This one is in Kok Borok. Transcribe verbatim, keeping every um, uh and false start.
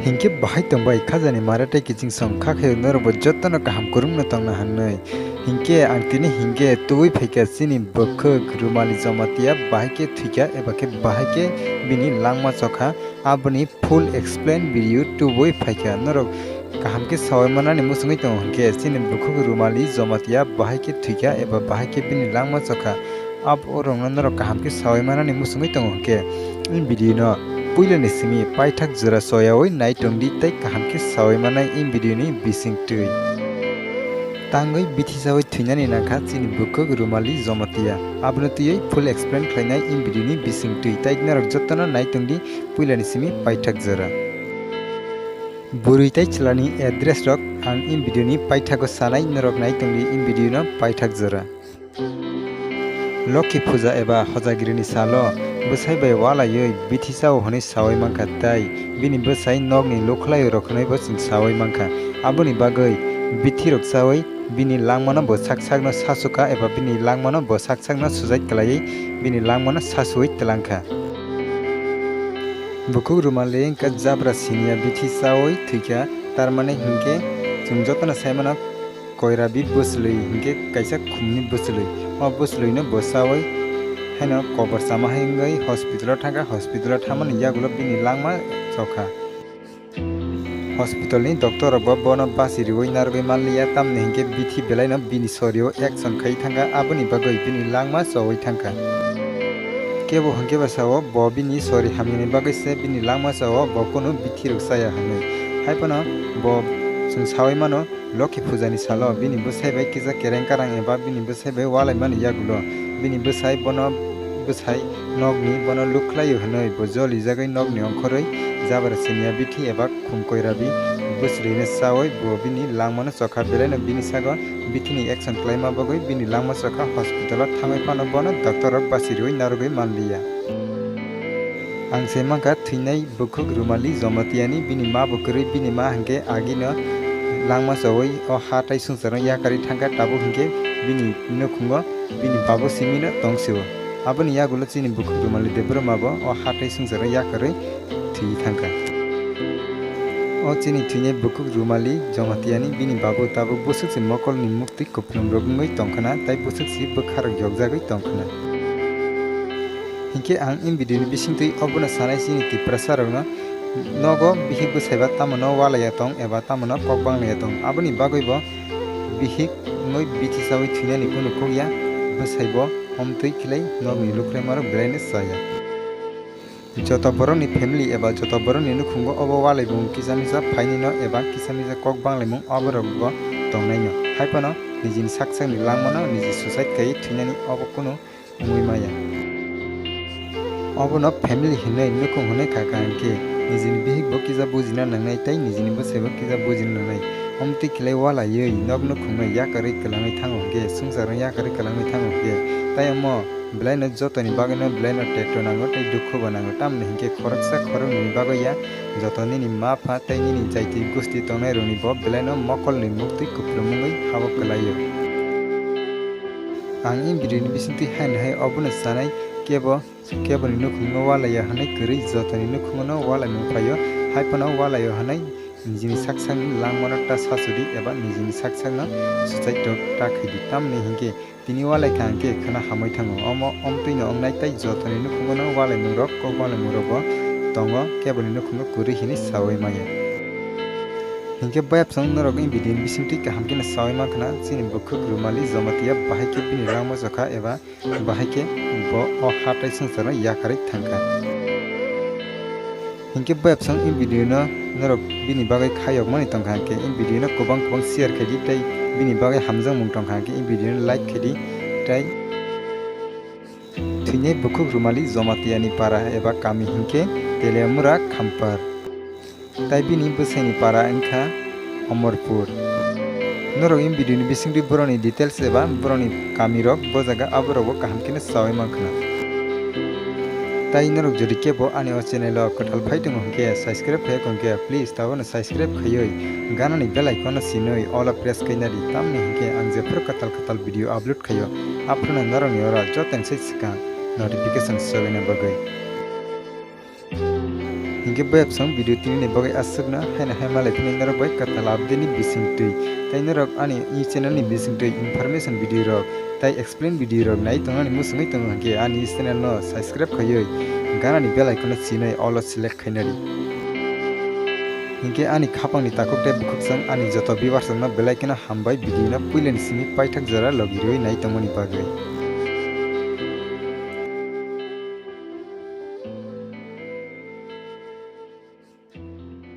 Hinkhe bahai tongbai khajani mara tei kiching song kha khe norokbo jotono kaham kwrwngno tongna hwnwi. Hinkhe ang tini hinkhe tubui phaikha chini bwkhwk Rumali Jamatia bahai khe thwikha eba khe bahai khe bini langma chokha, aboni full explain video tubui phaikha. Norok kaham khe sawi manani muchungwi tongo hinkhe chini bwkhwk Rumali Jamatia bahai khe thwikha eba bahai khe bini langma chokha. Aborokno norok kaham khe sawi manani muchungwi tongo hinkhe, in video no puilani simi paithak jora soyawi nai tongdi tei kaham khe sawi manai in video ni bising twi. Tangwi bithi sawi thwinani nangkha chini bwkhwk Rumali Jamatia. Abono twiwi full explain khlainai in video ni bising twi tei norok jotono nai tongdi puilani simi paithak jora. Bwrwi tei chwlani address rok ang in video ni paithago sanai, norok nai tongdi in video no paithak jora. Lokhi puja eba hojagirini salo bwsai bai walaiwi bithi chao hwnwi sawi mankha tei bini bwsai nokni lukhlaio rok hwnwibo chwng sawi mankha. Aboni bagwi bithirok chawi bini langmano bo sak sakno sasuka eba bini langmano bo sak sakno sujai kwlaiwi bini langmano sasuwi twlangkha. Bukhuk Rumali wngkha jabra siniya bithi chawi thwikha, tarmani hinkhe chwng jotono saimano koirabi bwchlwi hinkhe kaisa khumni bwchlwi. O bwchlwino bo chawi haino kobor chama hai wngwi hospital-o thangkha, hospital-o thammani yagulo bini langma chokha. Hospital-ni doctor rokbo bono basi riwi narwgwi manliya, tamni hinkhe bithi belaino bini sorio action khai thangkha, aboni bagwi bini langma chowi thangkha. Kebo hinkhe ba sao bo bini sori hamyani bagwi se bini langma chao, bo kunu bithirok chaya hwnwi. Haiphano bo chwng sawi mano, Lokhi pujani salo bini bwsai bai kisa kereng karang eba bini bwsai bai walai mani yagulo bini bwsai bono bwsai nokni bono lukhlaio hwnwi bo jolijagwi nokni ongkhorwi jabra siniya bithi eba khum koirabi bwchlwino chawi bo bini langmano chokha, belaino bini sago bithini action khlaima bagwi bini langma chokha. Hospital-o thangwi phano bono doctor rok basi riwi narwgwi manliya. Ang se mankha thwinai bukhuk Rumali Jamatia ni, bini ma bo kwrwi, bini ma hinkhe agino langma chawi o ha tai swngcharno yakarwi thangkha, tabuk hinkhe bini nukhungo bini babu simino tongsio. Aboni yagulo chini bukhuk Rumali Debbarma bo o ha tai swngcharno yakarwi thwi thangkha. O chini thwinai bukhuk Rumali Jamatia ni bini babu tabuk bwswk se mokolni muktwi kupulung rok wngwi tongkhwna tei bwswk se bwkharok yokjagwi tongkhwna. Hinkhe ang in video ni bisingtwi obono sanai chini Tiprasa rokno, nogo bihik bwsaiba tamano walaiya tong eba tamano kok banglaiya tong, aboni bagwibo bihik wngwi bithi chawi thwinani kunu kok ya, bwsaibo omtwi khlai nokni lukhlaima rok belaino chaya. Joto borokni family eba joto borokni nukhungo obo walaimung kisa misa phainino eba kisa misa kok banglaimung oborokbo tongnaino, haiphano nijini sak sakni langmano niji suicide khaiwi thwinani obo kunu wngwi maya. Obono family hinwi nukhung hwnwi kha, kaham khe nijini bihikbo kisa bujina nangnai tei nijini bwsaibo kisa bujina nangnai. Omtwi khlai walaiwi nok nukhungno yakarwi kwlangwi thango hwnkhe, swngcharno yakarwi kwlangwi thango hwnkhe, tei omo belaino jotoni bagwino belaino tekto nango tei dukhubo nango, tamni hinkhe khoroksa khoroknwini bagwi ya, joto nini ma pha tei nini jaiti gusti tongnairokni bo belaino mokolni muktwi kupulung wngwi habo kwlaio. Ang in video ni bisingtwi haino hai obono sanai, kebo keboni nukhungno walaiya hwnwi kwrwi jotoni nukhungono walaimung phaio, haiphano walaio hwnwi nijini sak sakni langmano ta sasudi eba nijini sak sakno suicide rok ta khaidi, tamni hinkhe tini walaikha hinkhe khwna hamwi thango. Omo omtwino wngnai tei jotoni nukhungono walaimungrok kok walaimungrokbo tongo, keboni nukhungo kwrwi hinwi sawi maya. Hinkhe bayapsong norok in video ni bisingtwi kaham kheno sawi mankha na, chini bukhuk Rumali Jamatia bahai khe bini langma chokha eba bahai khe bo o hatai swngcharno yakarwi thangkha. Hinkhe bayapsong in video no norok bini bagwi khayokmani tongkha, hinkhe in video no kwbang kwbang share khaidi tei bini bagwi hamjakmung tongkha, hinkhe in video no like khaidi tei thwinai bukhuk Rumali Jamatia ni para eba kami hinkhe Teliamura Khampar. Tai bini bwsaini para wngkha Omorpur. Norok in video ni bisingtwi borokni details eba borokni kamirok bo jaga aborokbo kaham kheno sawi mankha. Tai norok jodi kebo ani o channel o kwtal phai tongo hwnkhe, subscribe khai hwnkhe, please tabukno subscribe khaiwi ganani bell icon no sinwi all o press khaina di, tamni hwnkhe ang jephru kwtal kwtal video upload khaio, aphuru norokni oro jotoni sai swkang notification sobaina bagwi. Hingke bayapsong video tinini bagwi aswkno haino hai malai phino norok bai kwtal update ni bisingtwi. Tai norok ani e channel ni bisingtwi information video rok tai explain video rok nai tongnani muchungwi tongo hingke ani e channel no subscribe khaiwi ganani bell icon no chinwi all o select khainadi. Hingke ani khapangni takhuk tei bukhuksong ani joto viewers rokno belai kheno hambai video no puilani simi paithak jora logi rwi nai tongmani bagwi.